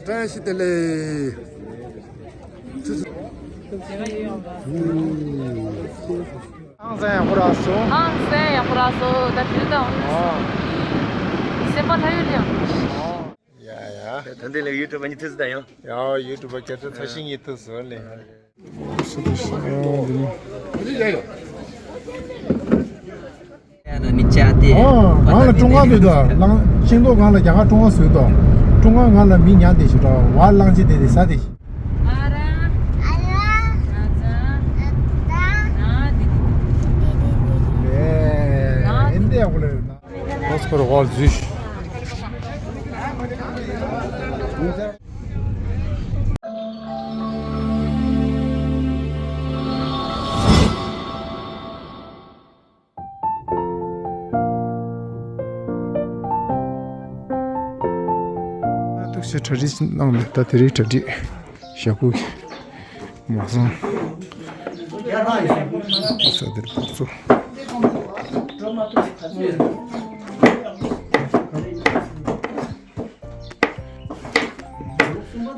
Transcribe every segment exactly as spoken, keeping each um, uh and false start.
བཀྲ་ཤིས་བདེ་ལེགས། ཨང་སང་ཡག་པོ་རག་སོང་། ཨང་སང་ཡག་པོ་རག་སོང་། ད་དེ་ད་འོང་། ཨོ། སེམས་པ་ལྷ་ཡུལ་ཡང་། ཨོ། ཡ་ཡ། ད་འདི་ལ་ཡུ་ཊུབ་གཉིས་ཐུག་སོང་ད་ཡང་། ཡ་ཡུ་ཊུབ་སྐད་ཆ་ཚ་ཤིང་གཉིས་ཐུག་སོང་ལེ། སུ་དུ་ཤི་ཨོ་འདི་ནི། ཨོ། ང་ལ་ཀྲུང་ཧྭ་འདུག་ད། ལང་ཤིང་ཏོག་སྒང་ལ་རྒྱ་གར་ཀྲུང་ཧྭ་བཟོས་ཏོ། ཀྲུང་ཧྭ་ང་ལ་མི་ཉག་དེ་ཞིག་ར་བ་ལང་ཅི་དེ་དེ་ས་དེ་ཞིག་ཨ་ར། ཨ་ར། ཨ་ཙ། ཨ་ཙ། ཨེ་འདི་ཡག་པོ་ལ་ཡོད་ན། ཁོ་སྐོར་ཝལ་ཛུས། ཐུགས་རྗེ་གྲ་སྒྲིག་གནང་ནས་ད་དེ་རིང་གྲ་སྒྲིག་ཞབས་སྐུ་མ་སོང་། ས་དེར་ཕོག་ཚོ།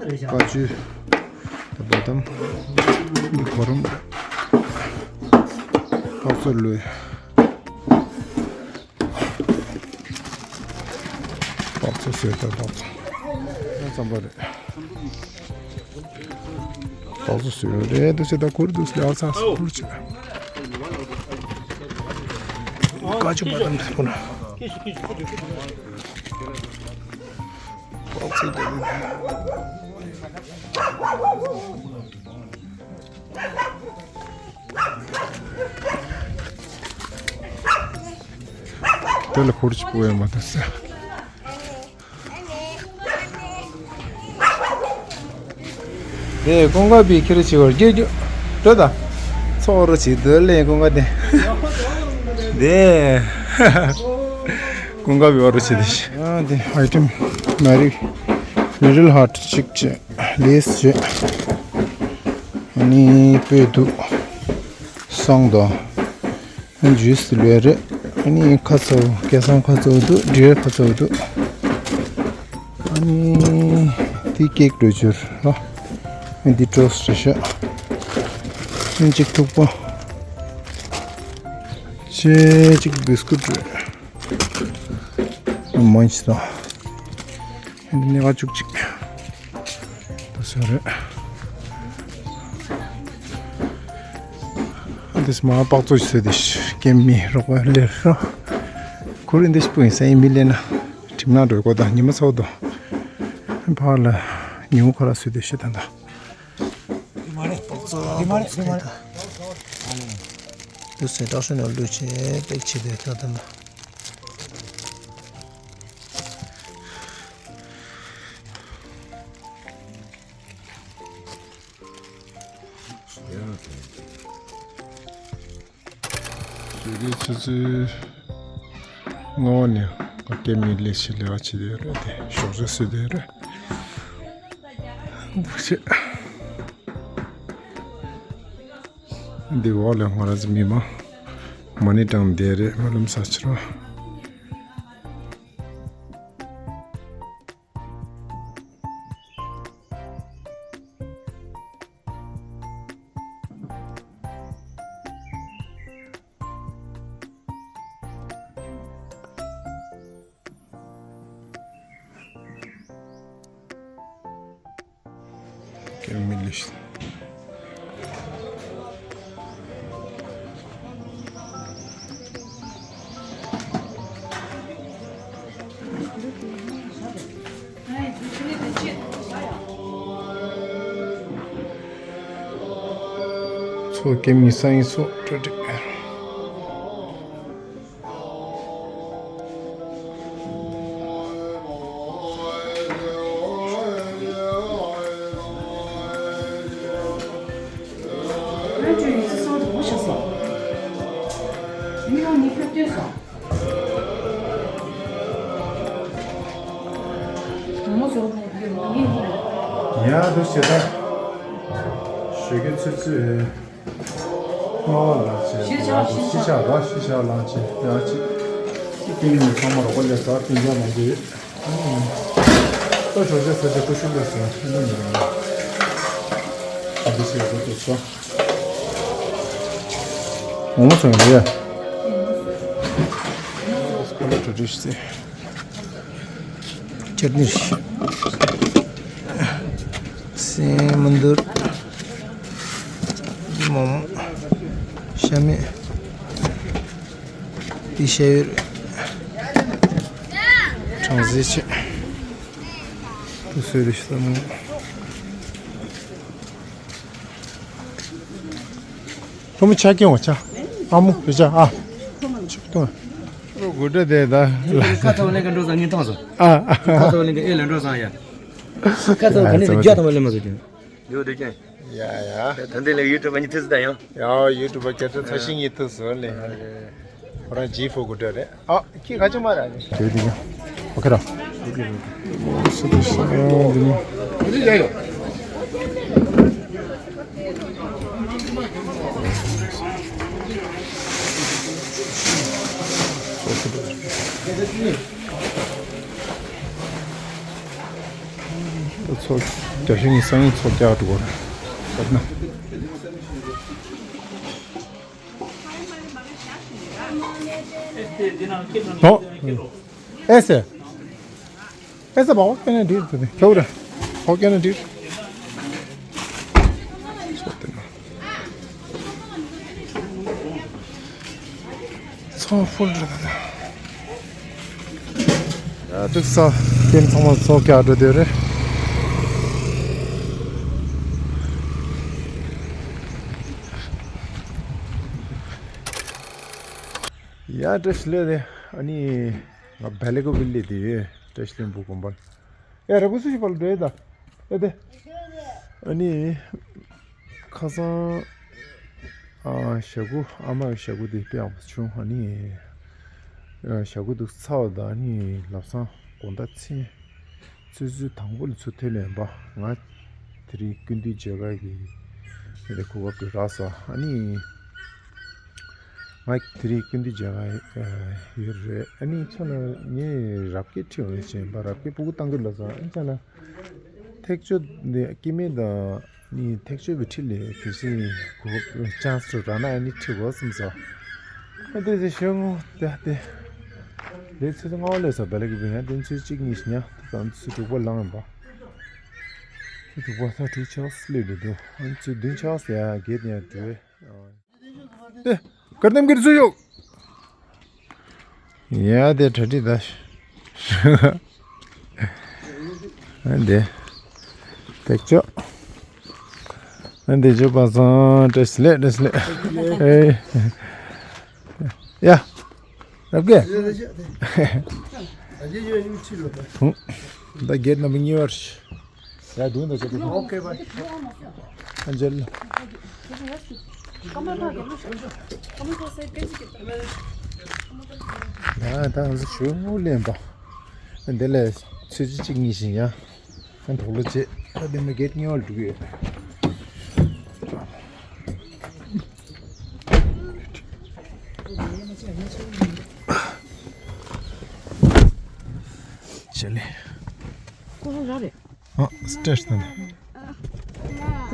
བཀའ་ཆོས། བ་དམ། གོ་རམ། ཕོག་ཚོ་ལོས། ཕོག་ཚོ་ཟེར་ད་ཕོག་ཚོ། ཙམ་པ་རེད། ཏོག་ཙམ་བཟོས་རེད་འདུག་ཟེར་ད་ཁུར་འདུག་ཟེར་ཨ་ཚ་ཁུར་ཆེ། བཀའ་ཆུ་པ་དང་དེ་ཁོ་ན། ཏོག་ཙམ་རྒྱབ་ནས། དེ་ལ་ཁུར་ཆུ་པོ་ཡང་མ་ཐུབ་ཟེར། དེ་ཀུན་དགའ་བི་ཁྱེར་ཆེ་བར་སྐྱེ་རྒྱུ་འགྲོ་ད། ཚོགས་རུ་ཆེ་དུ་ལེན་ཀུན་དགའ་དེ། དེ་ཀུན་དགའ་བི་བ་རུ་ཆེ་དེ། ཨ་དེ་ཨའི་ཊེམ་མ་རིག་མི་རིལ་ཧར་ཊི་གཅིག་བྱས་ལེས་བྱས། ཨ་ནི་སྤོས་བདུག་སོང་དོ། ཨ་ནི་ཇུས་ལོས་རེད། ཨ་ནི་ཁ་ཚ་བོ་སྐལ་བཟང་ཁ་ཚ་བོ་འདུག་འབྲི་ཁ་ཚ་བོ་འདུག་ཨ་ནི་དེ་ཀེག་འགྲོ་རྒྱུར་རོ། ཨ་ནི་འདི་ཊོས་ཊི་རེད་ཤག་ཨ་ནི་གཅིག་ཐུག་པ། ཅེ་གཅིག་བིས་ཀུད་རེད། ཨ་ནི་མོན་ཆི་དང་། ཨ་ནི་སྣེ་ཁ་བཅུ་གཅིག་ད་ཟེར་རེད། ཨ་འདིས་མ་པག་ཙོ་ཟེར་དེ་སྐེམ་མི་རོགས་པ་ལེར་རོ། ཁོ་རེ་འདི་སྤུ་ཡིན་ས་ཡིན་མི་ལེ་ན། གྲིམ་ན་འགྲོ་གོ་ད་ཉི་མ་ཚ་བོ་དོ། ཕར་ལ་ཉུང་ཁ་ར་ཟེར་དེ་ཤི་ད་ད། དེ་མ་རེད། དེ་མ་རེད། དེ་མ་རེད། དེ་ཚོ་དྲག་ཤོས་ནང་བླུགས་བྱས་པེག་བྱས་དེ་ད་ད་ལ། ཞོགས་ཀས་ཆུ་ཚོད་ལྔ་པ་ནས་ང་སྐད་མི་ལས་ཤི་ལས་ཀ་བྱེད་དེ་རེད་དེ་ཞོགས་ཇ་བཟོས་དེ་རེད། འདུག་བྱེད། འདི་འོག་ལ་ང་རང་ཚོ་མི་མང་མ་ཎི་བགྲངས་བསྡད་རེད། སྨོན་ལམ་ས་ཕྱིར་བ། སྐད་མི་ལེགས། ཚོ་སྐད་མི་ས་ཡིན་སོ་གྲ་སྒྲིག་ང་ཚོས་ཡིན་ཚེ་སོང་དུ་མོ་ཤོར་སོང་། མི་རང་ཉིད་ཁྱོད་ལྟོས་སོང་། མོ་ཟོ་ཡིན་ཡིན། ཡ་འདུག་བྱེད་ད། ཞོགས་ཀས་ཚུད་ཚུད། ཨོ་ལགས་ཆེ། ཤི་ཆ་ཤི་ཆ་ལ་ཤི་ཆ་ལགས་ཆེ་ཡ་ཆེ། ཅི་སྟེང་ནས་ཚང་མ་རོགས་པ་ལས་ས་སྟེང་རྒྱ་མང་པོ་ཡོད། ད་ཇོ་ཇོ་ས་ཇོ་ཀུ་ཤུ་ལ་སོང་ཨ་ནི་ཡིན། ཨ་འདི་ཞིག་ཡོད་པ་ཚོ། ངོ་མ་སོང་ཡ། སྐོར་ལ་ཇོ་ཇོ་ཞིག་ཅེ་ནི་ཤི། སེམས་མི་འདུག་མོ་མོ། ཤ་མེད། འདི་ཤ་ཡོད། གྲང་ཟས་ཆེ། དུ་སོས་རེ་ཤི་ད་མོ། ཁོ་མོ་ཆ་སྐྱེ་བ་ཆ། ཨ་མོ་རེ་ཆ་ཨ། ཆུ་གཏོང་། ཨོ་དགོད་བྲོ་དེ་ད། ཁ་ཚ་བ་ལེན་ག་འགྲོ་ས་ངས་མཐོང་སོང་། ཨ། ཁ་ཚ་བ་ལེན་ག་ཨེ་ལ་འགྲོ་ས་ཡ། ཁ་ཚ་བ་ག་ནས་དེ་རྒྱ་དང་བ་ལེན་མ་ཟེར་གྱི། ཡོད་དེ་ཀྱང་། ཡ་ཡ། ད་འདི་ལས་ཡུ་ཊུབ་པ་གཉིས་ཐུག་སོང་ད་ཡང་། ཡ་ཡུ་ཊུབ་པ་སྐད་ཆ་ཚ་ཤིང་གཉིས་ཐུག་སོང་ལེ། ཁོ་རང་ཇི་ཕོ་དགོད་བྲོ་རེད། ཨ་ཁྱི་ག་ཅི་མ་ར་ནི། དེ་དེ་ཀྱང་། ཨོ་ཁེ་ར། ཚོགས་རྒྱ་ཤིང་གི་སང་ཉིན་ཚོགས་རྒྱག་འགྲོ་གི་རེད་ན། ཨོ། ཨེ་སེ། ཨེ་སེ་བ་ཨོ་ཀེ་ན་འགྲིག་དེ་ནི་ཁྱོད་ར། ཨོ་ཀེ་ན་འགྲིག་ཚོང་ཕུལ་རེད་ད། ཡ་ཏིག་ས་ཀེམ་ཚང་མ་ཚོགས་རྒྱག་འགྲོ་དེ་རེད། ཡ་བཀྲ་ཤིས་བདེ་ལེགས། ཨ་ནི་ང་བེ་ལེ་གོ་བི་ལི་དེ་ཡོད། བཀྲ་ཤིས་ལྷུན་པོ་དགོན་པ། ཡ་ར་གོ་སུ་ཞིག་པ་ལ་འགྲོ་ཡོད་ད། ཨེ་དེ། ཨ་ནི། ཁ་སང་། ཨ་ཞྭ་གུ་ཨ་མ་གི་ཞྭ་གུ་དེ་དཔེ་ཡག་པོ་བྱུང་། ཨ་ནི། ཨ་ཞྭ་གུ་འདུག་ཚ་བ་དང་ཨ་ནི་ལབ་སང་དགོང་དག་མཚན་ཆུ་ཚོད་དང་པོ་ལ་ཚུར་ཐོན་ནས་པ་ང་དེ་རིང་སྐུ་མདུན་མཇལ་ཁ་གི་དེ་ལས་གོ་སྐབས་དེ་རག་སོང་། ཨ་ནི། ང་དེ་རིང་སྐུ་མདུན་མཇལ་ཁ་ཡོད་རེད། ཨ་ནི་ཚོ་ན་ངས་རབ་རྒྱས་ཁྲིད་འོང་ཞེས་པ་རབ་རྒྱས་སྤུ་གུ་བཏང་གི་ལབ་སོང་། ཨ་ནི་ཚོ་ན། ཐེག་མཆོག་འདི་སྐྱེ་དམན་དང་ནི་ཐེག་མཆོག་པའི་ཁྲིད་ལས་གལ་སྲིད་གོ་ཅན་སུ་རག་ན་ཨ་ནི་ཁྲིད་དགོས་བསམ་སོང་། ཨ་དེ་ཚེ་ཞོན་ངོ་དེ་དེ། ལས་ཚེ་ཚེ་ལྔ་པ་ལས་སོ་བེ་ལེ་གི་བུ་ཡང་དེ་ཚོད་གཅིག་གཉིས་ཤི་ཉ་དེ་དང་ཚེ་དྲུག་པ་ལངས་པ། ཚེ་དྲུག་པ་ས་དྲུག་ཆགས་སུ་སླེབས་འདུག་དུ་ཨ་ཚེ་བདུན་ཆགས་སུ་ཡ་བརྒྱད་ཡ་དྲུག་ཨེ། ཀར་དམ་གྱི་རྫུ་ཡོད། ཡ་དེ་གྲ་སྒྲིག་ད། ཨ་འདི། ཐེག་མཆོག་ཨ་འདི་ཇོ་པ་སང་བཀྲ་ཤིས་བདེ་ལེགས་བཀྲ་ཤིས་བདེ་ལེགས། ཨེ། ཡ། རབ་རྒྱས། ད་གེཊ་ནམ་བར་གཉིས་པར། ཡ་དུང་དུ་ཆེ་དུ། ཨོ་ཁེ་བྷའི། ཨན་ཇེལ། ཡ་ད་ང་ཚོ་ཞུ་མུ་ལེན་པ། འདི་ལས་ཚོད་ཅི་གཅིག་གཉིས་ཤིག་ཡ། ཨན་གྲོགས་ལོ་བྱེད། ད་འདི་མི་གེཊ་གཉིས་པར་འགྲོ་གི་ཡོད། བྱེད་ལེ། ཁོ་རང་ར་རེད། ཨ་སི་ཊེ་ཇི་དང་།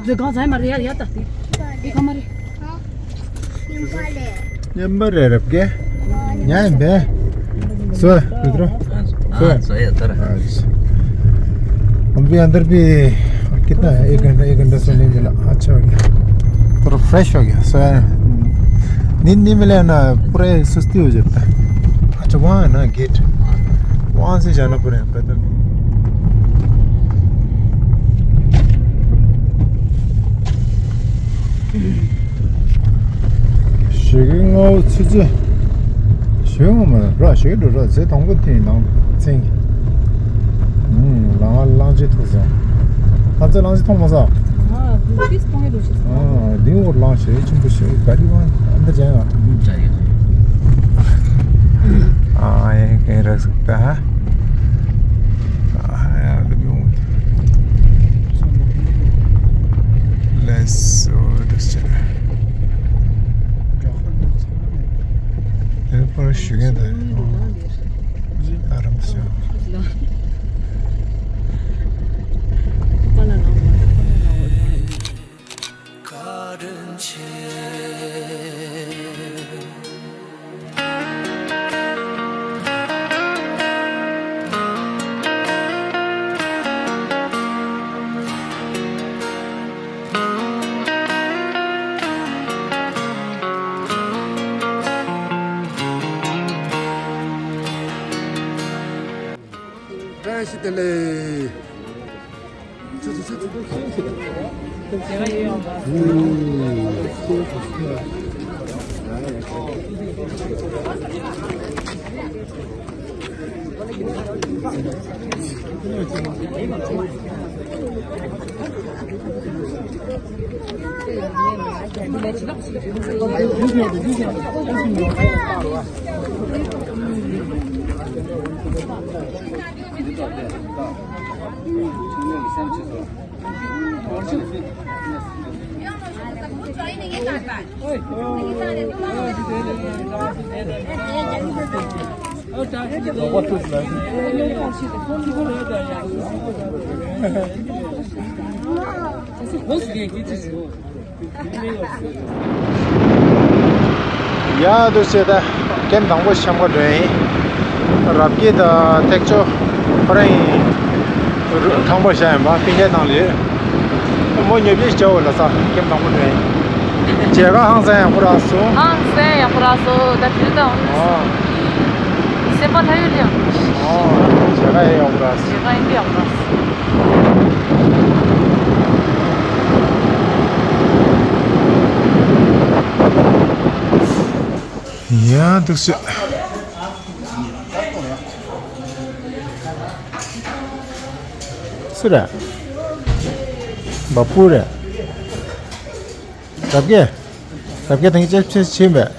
ཛེ་གང་ཟ་མ་རེད་ཡ་ཡ་ད་དེ། དེ་གང་མ་རེད། ཉམས་པ་རེད་རབ་ཀེ། ཉ་ཡིན་པས། སོ་བི་ཏྲོ། ཨ་སོ་ཡ་ད་ར། हम भी अंदर भी कितना एक घंटा एक घंटा सोने मिला। अच्छा हो गया। थोड़ा फ्रेश हो गया सोया। नींद नहीं मिला है ना, पूरे सुस्ती हो जाता है। अच्छा वहाँ है ना गेट, वहाँ से जाना पड़ेगा पैदल। ཞེ་གི་ང་བོ་ཚི་ཚི། ཞེ་གི་ངོ་མ་ར་ཞེ་གི་འགྲོ་ར་ཚེ་དང་པོ་དེ་ནང་ཚེང་གི། ལང་ང་གླང་ཆེན་ཐུག་སོང་། ཨ་ཚེ་གླང་ཆེན་མཐོང་མ་སོང་། ཨ་འདིའི་འོག་གླང་ཆེན་ཆེན་པོ་ཞེ་གི་ག་རི་བང་འདི་ཅན་ང་། ཨ་ཡེ་གེ་ར་སུ་ད། ཨ་ཡ་འདི་མི་འོང་། Let's go this channel. དེ་པར་ཞུ་མཁན་དང་ཨ་རམ་སོ། ཡ་འདུག་སེ་ད་ཀེམ་དང་པོ་འཆམ་ག་འགྲོ་ཡིན། རབ་རྒྱས་དང་ཐེག་མཆོག་ཁོ་རང་ཡིན། རུ་ཁང་པ་བཞག་ཡིན་པ་སྤུན་ཀྱག་ནང་ལ་ཡོད། མོ་ཉོ་ཆ་བྱ་འོ་ལ་ས་ཀེམ་དང་པོ་འགྲོ་ཡིན། མཇལ་ཁ་ཧང་སང་ཡག་པོ་རག་སོང་། ཧང་སང་ཡག་པོ་རག་སོང་། ད་དུས་དང་ཨོ། སེམས་པ་ལྷ་ཡུལ་ཡང་། ཨོ། མཇལ་ཁ་ཡག་པོ་རག་སོང་། མཇལ་ཁ་ཡིན་དུ་ཡག་པོ་རག་སོང་། ཡ་འདུག་སེ། སུ་རེད། བ་སྤུ་རེད། རབ་རྒྱས། རབ་རྒྱས་དང་ཅེ་ཕྱེ་ཕྱེ་མེད།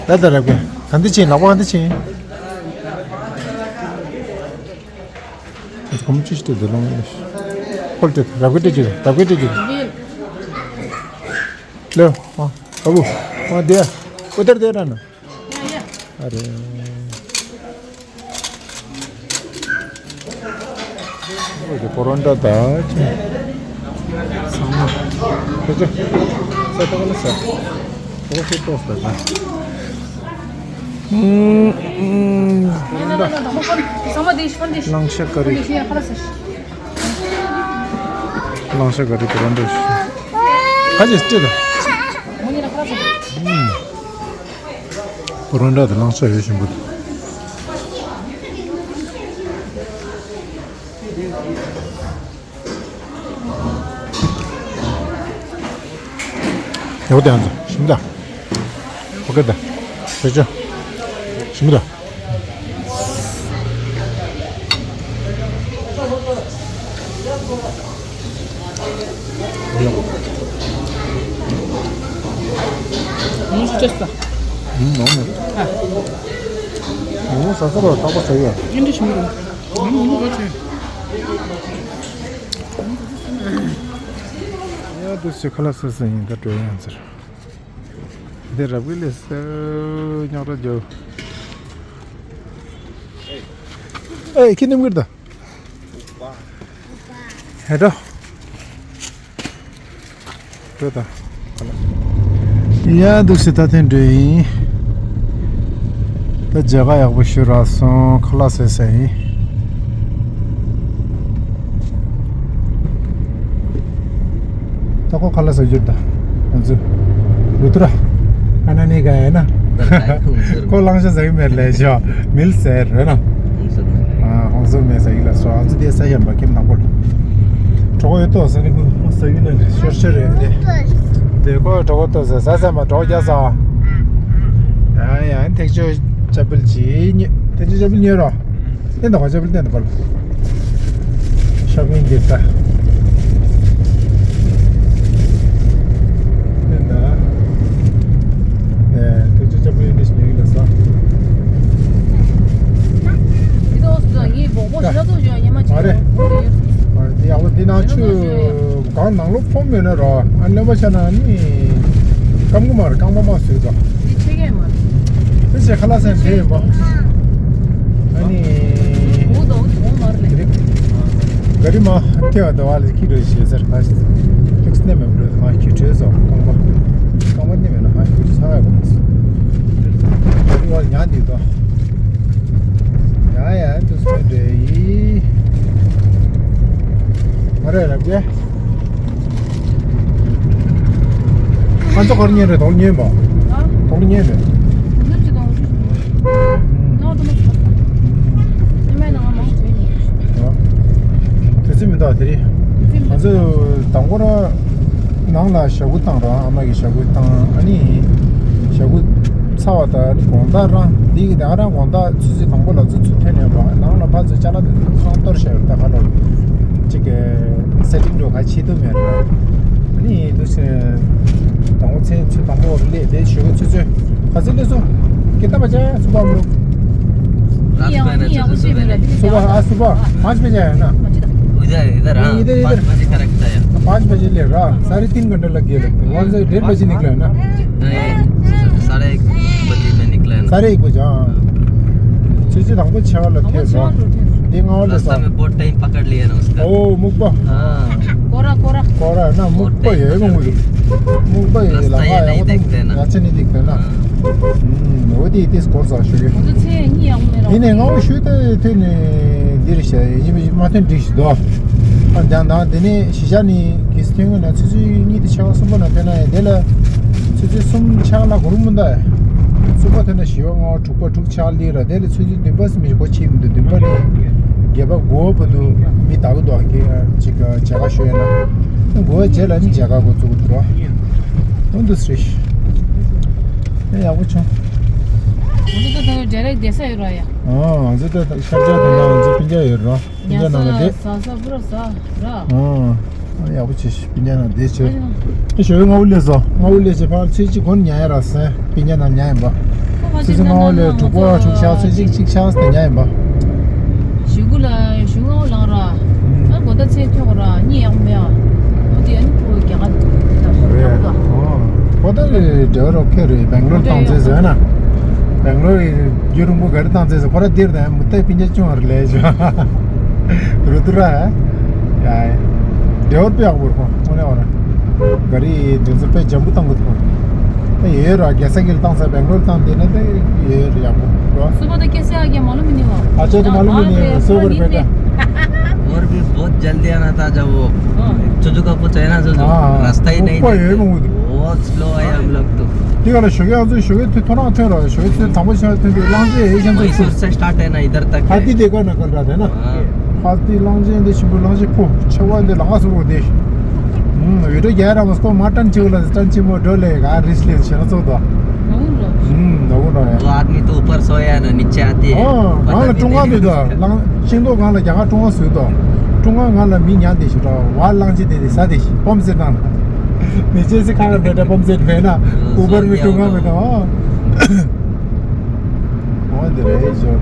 ད་ད་རབ་རྒྱས་ག་འདི་ཕྱིན། ལག་པ་ག་འདི་ཕྱིན། ཨ་ཙི་གོམ་ཅི་ཞིག་སྤྲད་དེ་ལོང་ཡོད། ཁོལ་སྤྲད། རབ་རྒྱས་སྤྲད་རྒྱུ་རེད། རབ་རྒྱས་སྤྲད་རྒྱུ་རེད། ལེའོ། ཨ་ཨ་བུ། ཨ་དེ་ཨུ་ཏར་དེ་ར་ན། ཨ་རེ། ཨོ་དེ་པོ་རོན་ཊ་ད་ཅི། ཚང་མ་ཁྱོད་ཚོ་ས་ཏོག་ལ་ས་ཏོག་ཤི་ཏོག་ས་ད། ཨུམ་ཨུམ། པོ་རོན་ཊ། གླང་ཤ་ཀ་རི། གླང་ཤ་ཀ་རི་པོ་རོན་ཊ་ཞིག། ཁ་ཅིག་སྤྲད་ད། ཨུམ། པོ་རོན་ཊ་དང་གླང་ཤ་ཡོད་བཞིན་པོ་འདུག། ཡག་པོ་དེ་ང་ཚོ་ཞིམ་ད། ཨོ་ཁེ་ད། ཆོག་ཆོག། ཞིམ་ད། ངོ་སུ་ཅེས་ད། ཨུམ། ནོ་ནོ། ཨ། ངོ་ཟ་ས་རོ་ཏག་པ་ཟ་ཡ། ཨིན་དྲི་ཞིམ་རོ། ངོ་ངོ་ག་ཚེ། ཡ་འདུག་སེ་ཁ་ལག་ཟ་ས་ཡིན་ད་འགྲོ་ཡང་ཟེར། འདི་རབ་གི་ལས་སེ་ཉག་ར་རྒྱོ། ཨེ་ཁྱི་ནིམ་གིར་ད། ཧེ་ད། འགྲོ་ད། ཡ་འདུག་སེ་ད་ཐེངས་འགྲོ་ཡིན། ད་མཇལ་ཁ་ཡག་པོ་ཞུ་རག་སོང་། ཁ་ལག་ཟས་ས་ཡིན། ད་ཁོ་ཁ་ལག་ཟ་རྒྱུ་ད། ང་ཚོ་རུ་ཐུ་ར་ཨ་ན་ནི་ག་ཡ་ན། ཁོ་གླང་ཤ་ཟ་གི་མེད་ལས་ཤོ་མིལ་ཟེར་རེད་ན། ཧོང་སུར་མེད་ཟ་གི་ལ་སོ། ང་ཚོ་དེ་ས་ཡན་པ་ཁྱིམ་ནང་པོ་ལ་གྲོགས་ཡོད་ཏོ་ཟ་ནི་ཁོ་ཟ་གི་ན་ཤོར་ཤོར་རེད་དེ། དེ་ཁོ་གྲོགས་ཏོ་ཟ་ཟ་ཟ་མ་གྲོགས་རྒྱ་ཟ། ཡ་ཡ་ཐེག་ཆོས་ཅ་པིལ་ཅི་ཉེ་ཐེག་ཆོས་ཅ་པིལ་ཉོས་རོ། ཏན་ཏན་བ་ཅབ་ལ་ཏན་ཏན་བ་ལ། ཤོ་པིང་གི་ད། ཏན་ཏན། ཨེ་ཏུ་ཅུ་ཅབ་ལ་ཡོད་ནི་ཞིག་ཡོད་ལ་ས། ཨ་རེ། ཨ་རེ་ཡག་པོ་འདི་ནང་ཆུ་གང་ནང་ལོགས་ཕོམ་ཡོད་ན་རོ། ཨ་ནི་ལོ་པ་ཆ་ན་ནི་སྐམ་གི་མ་རེད། རྐང་པ་མ་བཟོས་ཙང་། འདི་ཆེ་གས་མ་རེད། དེ་ཚེ་ཁ་ལག་ཟ་བྱས་ཡིན་པ། ཨ་ནི། འོ་དོ་འོ་མ་རེད། ག་རི་མ་ཐེ་བ་དོ་བ་ལ་ཁྱི་རོ་ཞེས་ཟེར་ཁ་ཤས། ཏེག་སི་ནས་མེམ་རོ་ང་ཁྱི་བྲོས་སོ་རྐང་པ། རྐང་པ་ནི་མེད་ན་ང་ཁྱི་ཚ་བ་གོ་མ་སོ། ག་རི་བ་ཉག་འདི་དོ། ཡ་ཡ་འདུག་སེ་འདྲེ་ཡི། མ་རེད་རབ་རྒྱས། ང་ཚོ་ག་རེ་ཉོས་རེད། དོག་ལ་ཉོས་པ། ཨ། དོག་ལ་ཉོས་རེད། ནག་ཏུ་མ་ཚ། ཉི་མའི་ནང་མང་ཆེ་ཉོས། ཨ། ད་དེ་རེད། ང་ཚོས་དང་པོ་ར་ནང་ལ་ཞྭ་གུ་བཏང་ར། ཨ་མ་གིས་ཞྭ་གུ་བཏང་། ཨ་ནི་ཞྭ་གུ་ཚར་བ་དང་། ཨ་ནི་དགོང་དག་རང་འདི་གི་ད་རང་དགོང་དག་ཆུ་ཚོད་དང་པོ་ལ་ཚོ་ཚུར་ཐོན་ནས་བ་ནང་ལ་ཕར་ཚུར་ཅ་ལག་དེ་ཚོ་ཚང་གཏོར་བཞག་ཡོད། ད་ག་ལ་ཅིག་གི་སེ་ཊིང་འགྲོ་ག་བྱེད་ཐུབ་མེད་ར། ཨ་ནི་དུ་སེ་དང་པོ་མཚན་ཚུལ་དང་པོ་སླེབས་དེ་ཞུ་གི་ཚུལ་ཚུལ་ག་ཚོད་སླེབས་སོང་། ཀི་ཏན་པ་ཅ་སུ་པ་མ་རུ། रास्ते में है ना, सबसे पहले। सुबह, आज सुबह पाँच बजे आया ना। उधर, इधर, हाँ, इधर, इधर। पाँच बजे का रखता है। पाँच बजे ले रहा, साढ़े तीन घंटे लग गए लगते हैं। वहाँ से डेढ़ बजे निकला है ना। नहीं, साढ़े एक बजे में निकला है ना। साढ़े एक बजे, हाँ। ཆུ་ཚོད་དང་པོ་ཆེ་བ་ལ་ཐེབས་ར། འདི་ང་བ་ལ་रास्ता में बहुत टाइम पकड़ लिया ना उसका। ओ मुक्बा। हाँ। कोरा, कोरा। कोरा है ना, मुक्बा ये को मुझे। मुक्बा ये रास्ता लगा ये है, नहीं वो तो देखते ना। अच्छा नहीं दिखता ना। ཨུམ། འོ་དེ་དེ་སྐོར་ཙམ་ཞུ་གི། ང་ཚོ་ཚེ་གཉིས་ཡག་མེད་རོགས། ཡིན་ནའི་ང་འོ་ཞུ་ད་ཐོན་ནས་འདིར་བྱས་ཡིན་མ་ཐོན་འགྲིག་ཞིག་འདུག་ཨ་འདང་འདང་དེ་ནས་གཞིས་ཆགས་ནས་གལ་སྲིད་ཐོན་གི་ན་ཆུ་ཚོད་གཉིས་དང་ཕྱེད་ཀ་གསུམ་པ་ན་ཐོན་ན་ཡང་དེ་ལ་ཆུ་ཚོད་གསུམ་ཕྱེད་ཀ་ལ་གོ་རུ་མི་འདའ། གསུམ་པ་ཐོན་ན་བཞི་པ་ལྔ་པ་དྲུག་པ་དྲུག་ཕྱེད་ཀ་སླེབས་ར། དེ་ལ་ཆུ་ཚོད་བདུན་པ་སུ་མི་གོ་ཕྱིན་མི་འདུག་བདུན་པ་ནས་བརྒྱད་པ་དགུ་པ་བར་དུ་མི་ད་གི་འདུག་ཨ་ཀེ་ཅིག་མཇལ་ཁ་ཞུ་ཡ་ན། དགུ་པ་རྗེས་ལ་ནི་མཇལ་ཁ་འགོ་བཙུགས་འདུག་ར། འོ་འདུག་སེ་རེད། ཨེ་ཡག་པོ་བྱུང་། ང་ཚོ་ད་ལྟ་ཌའི་རེག་བསྡད་ས་ཡོད་ར་ཡ། ཨ་ང་ཚོ་ད་ཤར་རྒྱག་དང་ང་ཚོ་སྤུན་ཀྱག་ཡོད་ར། སྤུན་ཀྱག་ནང་ལ་བསྡད། ཟ་ས་པུ་ར་ཟ་ར། ཨ་ཡག་པོ་བྱས་ཤིག་སྤུན་ཀྱག་ནང་བསྡད་བྱས། ཨེ་ཞོ་ཡོད་ལྔ་པོ་སླེབས་སོང་། ལྔ་པོ་སླེབས་བྱས་ཕར་ཚོད་གཅིག་གོན་ཉལ་ཡ་ར་སེ་སྤུན་ཀྱག་ནང་ཉལ་ཡིན་པ། ཁོ་ཕ་ཆུ་ཚོད་ལྔ་པོ་ལས་དྲུག་པ་དྲུག་ཆ་ཚོད་གཅིག་གཅིག་ཆ་ཟེར་ཉལ་ཡིན་པ། གཞུག་གུ་ལ་གཞུག་ལྔ་པོ་ལངས་ར། ཨ་གོ་ད་ཚེ་ཐོག་ར་གཉིད་ཡག་མེད་ཨ། འོ་དེ་ཨ་ནི་ཁོ་རྒྱ་གར་ད་ཁོ་རེད། ལངས་ཨོ། ཁོ་ད་འབྲེལ་བ་རོགས་ཁྱེད་རེད། སྦེང་ལོར་བཏང་ཚེ་ཟེར་ན། སྦེང་ལོར་རྒྱུན་རིང་པོ་ག་རེ་བཏང་ཚེ་ཟེར། ཁོ་ར་འདིར་ད་མུ་ཏེ་སྤུན་ཀྱག་ཅུང་བར་ལས་བྱ། རུ་ཏུ་ར། ཡ། འབྲེལ་བ་དཔེ་ཡག་པོ་རེད་ཁོ། དངོས་གནས་བ་ར། ག་རེ་དེ་ཚོ་དཔེ་འཇམ་པོ་བཏང་གི་འདུག་ཨེ་ཡོད་ར། རྒྱལ་ས་གིར་བཏང་ས་སྦེང་ལོར་བཏང་དེ་ནས་དེ་ཡོད་ར་ཡག་པོ་ར། सुबह तो कैसे आ गया मालूम ही नहीं हुआ। अच्छा तो मालूम ही नहीं है। सो कर बेटा। और भी बहुत जल्दी आना था जब वो हाँ। चुजू का पूछा है ना चुजू। हाँ, हाँ। रास्ता ही नहीं देखते। बहुत स्लो है हम लोग तो। དེ་ག་ལ་ཞོགས་ཀས་ང་ཚོ་ཞོགས་ཀས་ཐོན་ཐོ་རངས་ཐོན་ར། ཞོགས་ཀས་ཐོན་དང་པོ་ཞིག་ཐོན་དུས་གླང་ཆེན་ཧེ་ཞང་ཚོ་मैसूर से स्टार्ट है ना इधर तक है। हाथी देखो ना कल रात है ना। हाँ। हाथी གླང་ཆེན་དེ་ཆེན་པོ་གླང་ཆེན་ཕོ་ཆེ་བ་འདི་ལ་ང་སོ་རོ་དེ། ཨུམ། ཡོད་འདྲ་རྒྱལ་ར་མ་སྐོ་མ་ཏན་ཆེ་བ་ལ་ཏན་ཆེན་མོ་འགྲོ་ལེ་ག་རིས་ལེ་ཆེ་ན་ཚོ་དོ། ཨུམ། ནོ་གོ་ནོ་ཡ། वो आदमी तो ऊपर सोया है ना नीचे आती है। ཨོ། ང་ལ་ཀྲུང་ཧྭ་མི་འདུག་གླང་ཤིང་ཏོག་སྒང་ལ་རྒྱ་གར་ཀྲུང་ཧྭ་བཟོས་དོ། ཀྲུང་ཧྭ་ང་ལ་མི་ཉག་དེ་ཞིག་འགྲོ་བ་གླང་ཆེན་དེ་དེ་ས་དེ་ཞིག་པོམ་སེ་ནང་། ནི་ཅེ་སི་ཁ་ར་བེ་ཏ་པོམ་སེ་བེ་ན། ཨུ་བར་མི་ཀྲུང་ཧྭ་མི་འདུག་ཨོ། ཨོ་དེ་རེད་ཞོ།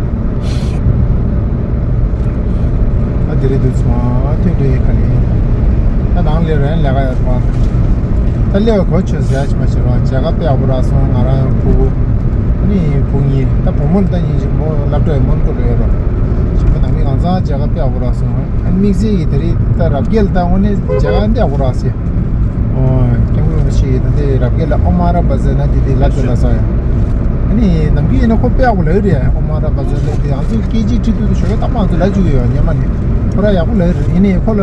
ཨ་དེ་རེད་འདུག་སོང་། ཨ་ཐོས་འདྲེ་ཁ་ནི། ཨ་ནང་ལས་རན་ལས་ཀ་ཡོད་པ། ད་ལས་གོ་ཆོད་ཟེར་ཡ་ཅི་མ་ཤེས་རོགས། མཇལ་ཁ་དཔེ་ཡག་པོ་རག་སོང་། ང་རང་ཕྲུ་གུ། ཨ་ནི་བུ་གཉིས། ད་བུ་མོ་ལ་ད་ཉིན་ཞིག་མོ་སློབ་གྲྭའི་མོན་གྷོ་ལ་ཡོད་རོགས། ཞིག་མོ་ནང་མི་གང་ཚང་མཇལ་ཁ་དཔེ་ཡག་པོ་རག་སོང་། ཨ་ནི་དམིགས་བསལ་གྱི་དེ་རིང་ད་རབ་རྒྱས་ལ་ད་དངོས་གནས་མཇལ་ཁ་འདི་ཡག་པོ་རག་སོང་། ཨོ། སྐྱབས་མགོན་རིན་པོ་ཆེ་ཡིས་ད་ལྟའི་རབ་རྒྱས་ལ་ཨོ་མ་ར་བ་ཛ་ན་དྷི་དྷི་ལབ་ཏུ་ལ་སོང་ཡ། ཨ་ནི་ནམ་རྒྱུན་ཡིན་ན་ཁོ་དཔེ་ཡག་པོ་ལབ་རེད། ཨོ་མ་ར་བ་ཛ་ན་དྷི་དྷི་ང་ཚོ་སྐད་ཅིག་ཁྲིད་དུས་དུ་ཞོགས་ཀས་ད་མང་ཚོ་ལབ་བཅུག་ཡོད་ཉི་མ་ནི། ཁོ་ར་ཡག་པོ་ལབ་རེད། ཡིན་ནའི་ཁོ་ལ་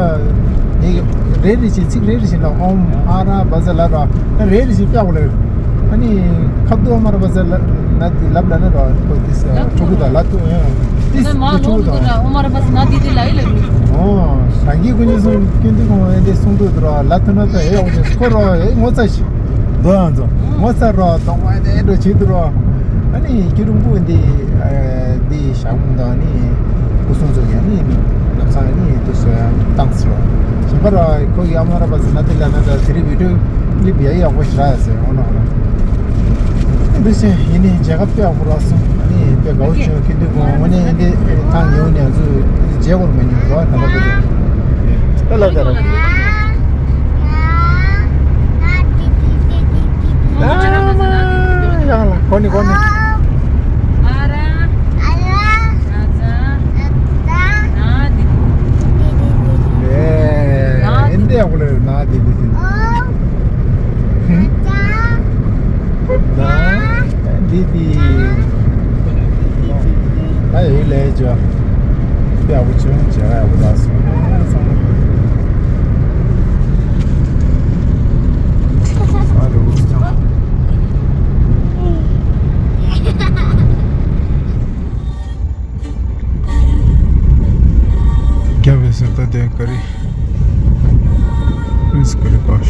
ནི་རེ་རེ་བཞིན་ཚིག་རེ་རེ་བཞིན་ལ་ཨོ་མ་ར་བ་ཛ་ལབ་ར་རེ་རེ་བཞིན་དཔེ་ཡག་པོ་ལབ་རེད། ཨ་ནི་ཁ་བརྡ་ཨོ་མ་ར་བ་ཛ་ན་དྷི་དྷི་ལབ་ལབ་ན་ར་ཁོ་དེ་ཕྲུ་གུ་དང་ལབ་ཐུབ་ཡོད། ཨོ་མ་ར་བ་ཛ་ན་དྷི་དྷི་ལབ་ཡི་ལབ་རེད། ཨོ། རང་གི་ཀུན་སློང་སྐྱོན་དུ་གོང་འདི་གསུང་དུས་དུ་ར་ལ་ཐུ་ན་ད་ཨེ་འོ་ཅེ་སྐོར་རོ་ཨེ་ངོ་ཚ་ཞིག་འདོད་ཡང་ཚོ་ངོ་ཚ་རོ་གདོང་བ་ཨེ་འགྲོ་བྱེད་དུ་རོ། ཨ་ནི་ཁྱི་རུང་པོ་འདི་འདི་ཞག་མོ་དང་ནི་སྐུ་སྲུང་ཚོ་ཡང་ནི་ནམ་སང་ནི་དུ་སོ་ཡང་བཏང་སོ། ཞིམ་པ་ར་ཁོ་ཡ་མ་ར་པ་ཟི་ན་དེ་ལ་ན་ད་དེ་རི་བི་ཌིའོ་ཀླིབ་ཡ་ཡག་པོ་ཞིག་རག་ཡ་ཟེར་འོ་ན་འོ་ན། འདི་ཕྱིན་ཡིན་ནི་མཇལ་ཁ་དཔེ་ཡག་པོ་རག་སོང་། ཨ་ནི་དཔེ་དགའ་བོ་བྱུང་། ཁྱེད་འདི་གོང་འོ་ནས་འདི་ཐང་ཉེ་བོ་ནས་ང་ཚོ་མཇལ་བར་མ་མྱོང་རོགས་ད་ལྟ་བུ་དེ། ཨ་ལ་ད་ལ། ཡང་ལ་གོ་ནི་གོ་ནི། ཨེ་འདི་ཡག་པོ་ལ་ན་འདི་འདི་འདི། ན། འདི་འདི། ད་ཡོད་ལས་ཅོ། དཔེ་ཡག་པོ་བྱུང་། བྱས་ཡག་པོ་ལ་སོང་། ཨ་རུ་སོང་། རྒྱབ་པའི་ཟུར་ལྟ་དེ་ག་རེ། Скорикаш.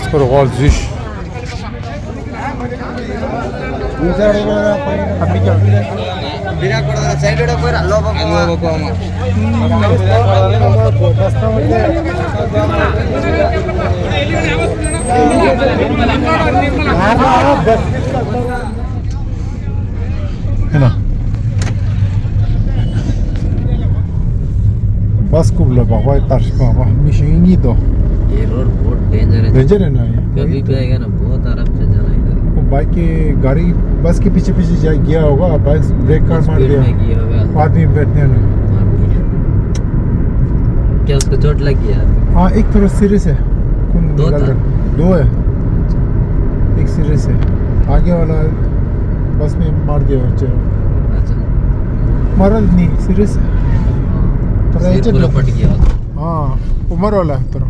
Скоро гол зиш. ཧེ་ན། བཱས་ཀུབ་ལ་བག་བག་ལྟར་ཞིག་བག་བག་མི་ཤིང་གཉིས་དོ། ये रोड बहुत डेंजर है। डेंजर है ना ये? कभी भी आएगा ना, बहुत आराम से जाना है इधर। वो बाइक के, गाड़ी, बस के पीछे पीछे जा गया होगा, बाइक ब्रेक कर मार स्पीड दिया। में गया होगा। आदमी बैठने में। मार दिया। क्या उसको चोट लग गया? हाँ, एक थोड़ा सीरियस है। कौन दो लग था? रहा? दो है। एक सीरियस है। आगे वाला बस में मार दिया बच्चे। अच्छा। मारा नहीं, सीरियस है। थोड़ा सिर एजेड पूरा लग- फट गया होगा। ཨ། ཨོ་མར་བ་ལ་ཏོ།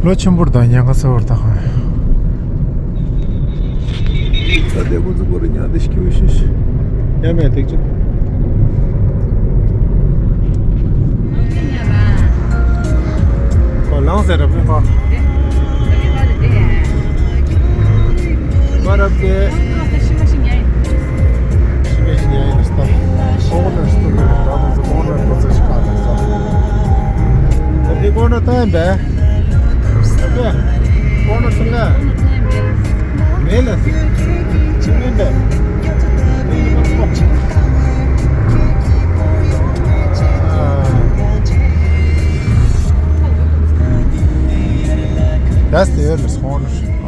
ལོ་ཆེན་པོར་དང་ཉང་ག་ས་བར་དང་། ད་དེ་ཁོ་ཚོ་བོར་ཉག་དེ་ཤི་ཁྱི་ཤི་ཤི། ཡ་མེད་ཐིག་ཅིག་ཁོ་ལངས་ཟེར་ར་མི་ཁོ། ཁོ་རབ་ཀྱི། ཤི་མེད་ཤི་ཉག་ཡིན་ན་སྟབས། ཁོ་ནར་སྟོད་ཀྱི་རེད། ད་དུང་ཁོ་ནར་ཁོ་ཚོ་ཞིག་ག་ལ་སོ། ད་དེ་ཁོ་ནར་ད་ཡིན་པས། ཁོ་ནར་སོང་ན། མེད་ལ། ཅི་མིན་པས། ཨ། ད་སྟེ་ཡོད་ལ་སོང་ནར།